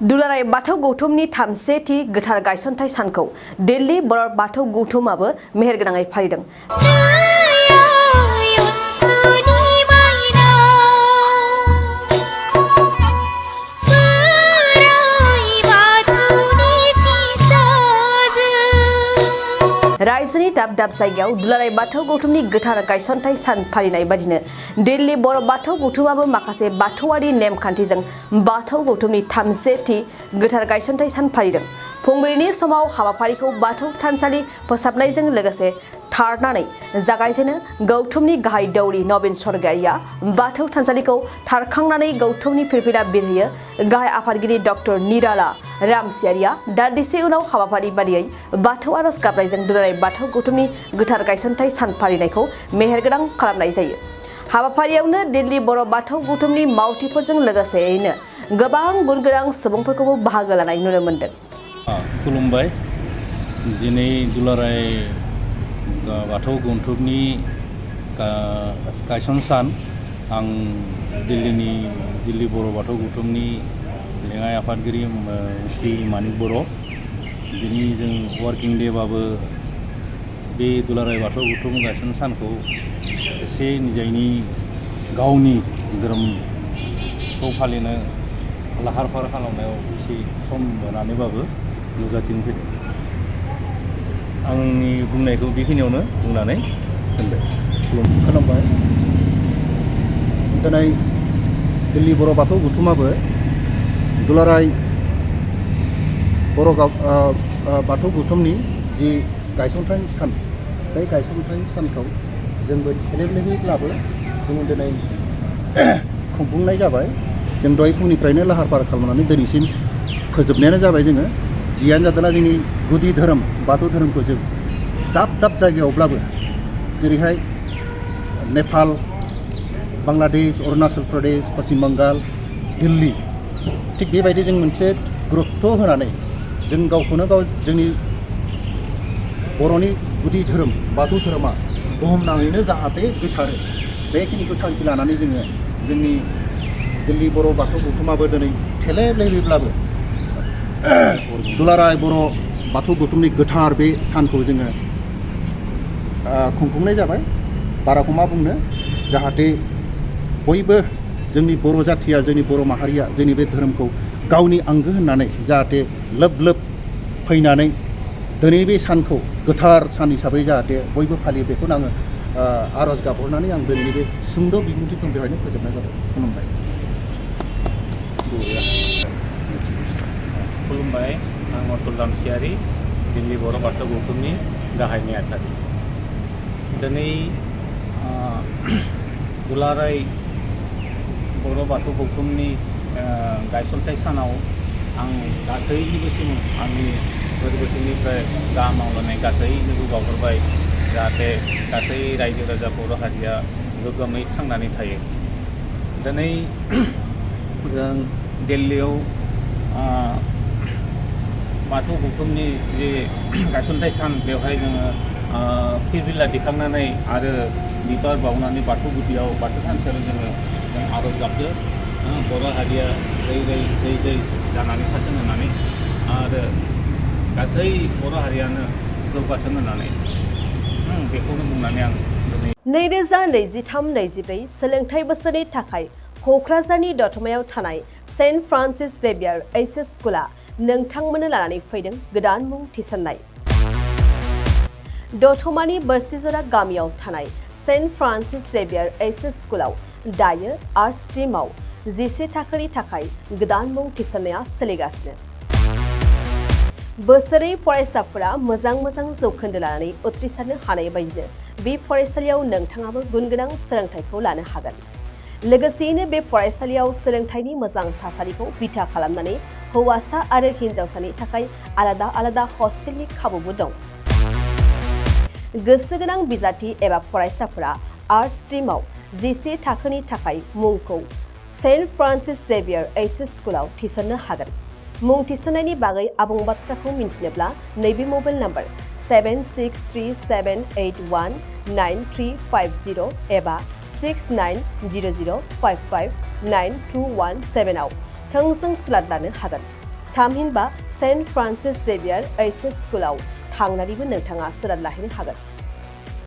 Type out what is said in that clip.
दुलाराय बाथौ गौथुमनि 33थि गोथार गायसनथाय सानखौ दिल्ली बर' बाथौ गौथुमाबो मेहेरगोनाङै फालिदों। रायजोनि दाब दाब जायगायाव दुलाराय बाथौ गौथुमनि गोथार गायसनथाय सान फालिनाय बादिनो दिल्ली बर' बाथौ गौथुमाबो माखासे बाथौआरि नेमखान्थिजों बाथौ गौथुमनि 33थि गोथार गायसनथाय सान फालिदों। फुंबिलिनि समाव हाबाफारिखौ बाथौ थानसालि फोसाबनायजों लोगोसे थारनानै जागायजेनो। गौथुमनि गाहाय दौरि नवीन सरगियारिया बाथौ थानसालिखौ थारखांनानै गौथुमनि फिरफिला बिरहोयो। गाहाय आफादगिरि डक्टर निराला रामसियारिया दान्दिसे उनाव हाबाफारि बादियै बाथौ आरज गाबनायजों दुलाराय बाथौ गौथुमनि गोथार गायसनथाय सान फालिनायखौ मेहेरगोनां खालामनाय जायो। हाबाफारियावनो दिल्ली बर' बाथौ गौथुमनि मावथिफोरजों लोगोसेयैनो गोबां गुनगोनां सुबुंफोरखौबो बाहागो लानाय नुनो मोन्दों। खुलुमबाय। दिनै दुलाराय बाथौ गौथुमनि गायसन सान। आं दिल्ली बर' बाथौ गौथुमनि लेङाइ आफादगिरि श्री मानिक बर'। दिनै जों वार्किं डेबाबो बे दुलाराय बाथौ गौथुम गायसन सानखौ एसे निजायनि गावनि धोरोमखौ फालिनो लाहार फाहार खालामनायाव एसे सम मोननानैबाबो नुजाथिनो फैदों। आंनि बुंनायखौ बेखिनियावनो बुंनानै दोनबाय। खुलुमबाय। दिनै दिल्ली बर' बाथौ गौथुमाबो दुलाराय बर' बाथौ गौथुमनि जि गायसनथाय सान, बे गायसनथाय सानखौ जोंबो थेलेबलेबैब्लाबो जों दिनै खुंफुंनाय जाबाय। जों दहाय फुंनिफ्रायनो लाहार फाहार खालामनानै दिनैसिम फोजोबनायानो जाबाय। जोङो जियानो जादोंला जोंनि गुदि धोरोम बाथौ धोरोमखौ जों दाब दाब जायगायावब्लाबो, जेरैहाय नेपाल, बांलादेश, अरुणाचल प्रदेश, पश्चिम बंगाल, दिल्ली, थिग बेबायदि जों मोनसे गुरुत्थ होनानै जों गावखौनो गाव जोंनि बर'नि गुदि धोरोम बाथौ धोरोमा बुहुमनाङैनो जाहाथे गोसारो, बेखिनिखौ थांखि लानानै जोङो जोंनि दिल्ली बर' बाथौ गौथुमाबो दिनै थेलेबलेबैब्लाबो दुलाराय बर' बाथौ गौथुमनि गोथार बे सानखौ जोङो खुंफुंनाय जाबाय। बाराखौ मा बुंनो, जाहाथे बयबो जोंनि बर' जाथिया, जोंनि बर' माहारिया जोंनि बे धोरोमखौ गावनि आंगो होननानै जाहाथे लोब लोब फैनानै दिनै बे सानखौ गोथार सान हिसाबै जाहाथे बयबो फालियो, बेखौनो आङो आरज गाबहरनानै आं दिनैनि बे सुंद' बिबुंथिखौ बेवहायनो फोजोबनाय जाबाय। खुलुमबाय। खुलुमबाय। आं अतुल रामसियारि, दिल्ली बर' बाथौ गौथुमनि गाहाय नेहाथारि। दिनै दुलाराय बर' बाथौ गौथुमनि गायसनथाय सानाव आं गासैनिबोसिम आंनि गोरबोसिनिफ्राय गाहाम मावलायनाय गासैनोबो बावहरबाय, जाहाथे गासै रायजो राजा बर' हारिया गोग्गोमै थांनानै थायो। दिनै जों दिल्लीयाव बाथौ गौथुमनि जे गायसनथाय सान, बेवहाय जोङो फिरफिला दिखांनानै आरो बिबार बावनानै बाथौ गुदियाव बाथौ थानसालियाव जों आरज गाबदो। बर' हारिया जै जानानै थाथों होननानै आरो गासै बर' हारियानो जौगाथों होननानै बेखौनो बुंनानै आं 2023-24 सोलोंथाइ बोसोरनि थाखाय क'क्राझारनि दतमायाव थानाय सेन्ट फ्रान्सिस जेभियार एचएस स्कुला नोंथांमोननो लानानै फैदों गोदान मुं थिसननाय। दतमानि बोरसिजरा गामियाव थानाय सेन्ट फ्रान्सिस जेभियार एचएस स्कुलाव दायो आर्ट स्ट्रिमाव 11 थाखोनि थाखाय गोदान मुं थिसननाया सोलिगासिनो। बोसोरै फरायसाफोरा मोजां जौखोन्दो लानानै उथ्रिसारनो हानाय बायदिनो बे फरायसालियाव नोंथाङाबो गुनगोनां सोलोंथाइखौ लानो हागोन। लोगोसेयैनो बे फरायसालियाव सोलोंथाइनि मोजां थासारिखौ बिथा खालामनानै हौवासा आरो हिन्जावसानि थाखाय आलादा हस्टेलनि खाबुबो दं। गोसो गोनां बिजाथि एबा फरायसाफोरा आर्ट स्ट्रिमाव 11 थाखोनि थाखाय मुंखौ सेन्ट फ्रान्सिस जेभियार एचएस स्कुलाव थिसननो हागोन। मुं थिसननायनि बागै आबुं बाथ्राखौ मिन्थिनोब्ला नैबे मबाइल नम्बर 7637819350 एबा 6900559217 आव थोंजों सुलाद लानो हागोन। थामहिनबा सेन्ट फ्रान्सिस जेभियार यस'न स्कुलाव थांनानैबो नोंथाङा सोरां लाहैनो हागोन।